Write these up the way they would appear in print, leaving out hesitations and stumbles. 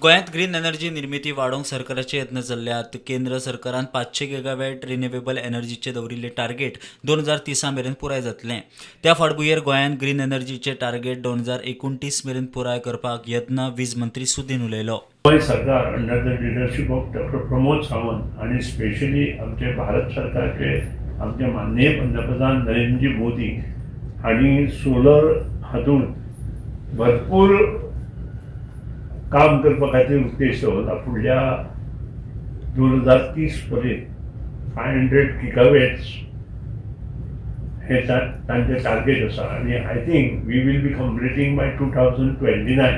गोंयांत green energy निर्मिती वाडोवंक सरकाराचे यत्न चल्ल्यात. केंद्र सरकारान 500 गिगावॅट रिन्युएबल एनर्जीचे दवरिल्ले टार्गेट 2030 मेरेन पुराय जातलें. त्या फाटभुंयेर गोंयांत ग्रीन एनर्जीचे टार्गेट 2029 मेरेन पुराय करपाक यत्न, वीज मंत्री सुदीन उलयलो. गोंय सरकार under the leadership of Doctor Pramod Sawant आणि स्पेशली आमचे भारत सरकारचे आमचे माननीय पंतप्रधान नरेंद्रजी मोदी हांणी सोलर हातूंत भरपूर काम करपा खातीर उद्देश दवरला. फुडल्या 2030 पर्यंत 500 गिगावॅट्स हे तांचे टार्गेट आसा आनी I think we will be completing by 2029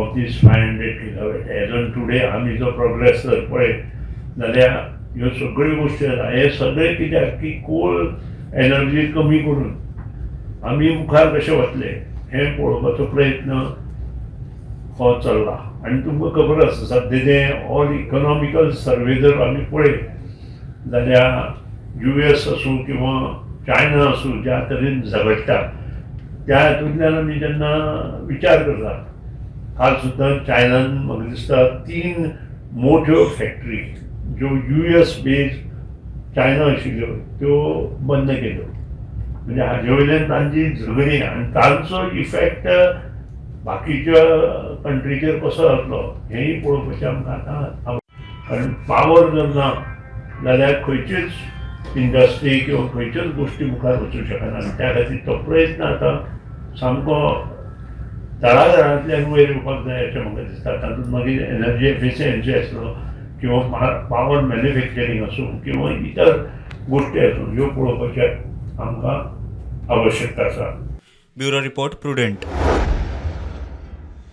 of this 500 gigawatt. As on today आमी जो प्रोग्रेस जर पळयत जाल्यार ह्यो सगळ्यो गोश्टी जाता. हे सगळें कित्याक की कोल एनर्जी कमी करून आमी मुखार कशे वतले हें पळोवपाचो प्रयत्न हो चल्ला. आनी तुमकां खबर आसा, सद्या ऑल इकॉनॉमिकल सर्वे जर आमी पळयत जाल्यार यूएस आसूं किंवा चायना आसूं, ज्या तरेन झगडटा त्या हातूंतल्यान आमी जेन्ना विचार करता, काल सुद्दां चायनान म्हाका दिसता तीन मोठ्यो फॅक्टरी ज्यो यूएस बेज चायना आशिल्ल्यो त्यो बंद केल्यो. म्हणजे हाजे वयल्यान तांची झगडीं आनी तांचो इफेक्ट बाकीच्या कंट्रीचेर कसो जातलो हेंय पळोवपाचें आमकां आतां, कारण पावर जर ना जाल्यार खंयचीच इंडस्ट्री किंवा खंयच्योच गोश्टी मुखार वचूंक शकना. आनी त्या खातीर तो प्रयत्न आतां सामको तळागाळांतल्यान वयर येवपाक जाय अशें म्हाका दिसता. तातूंत मागीर एनर्जी एफिशियन्सी आसलो किंवा पावर मॅन्युफॅक्चरींग आसूं किंवा इतर गोश्टी आसूं, ह्यो पळोवपाचे आमकां आवश्यकता आसा. Bureau report, prudent.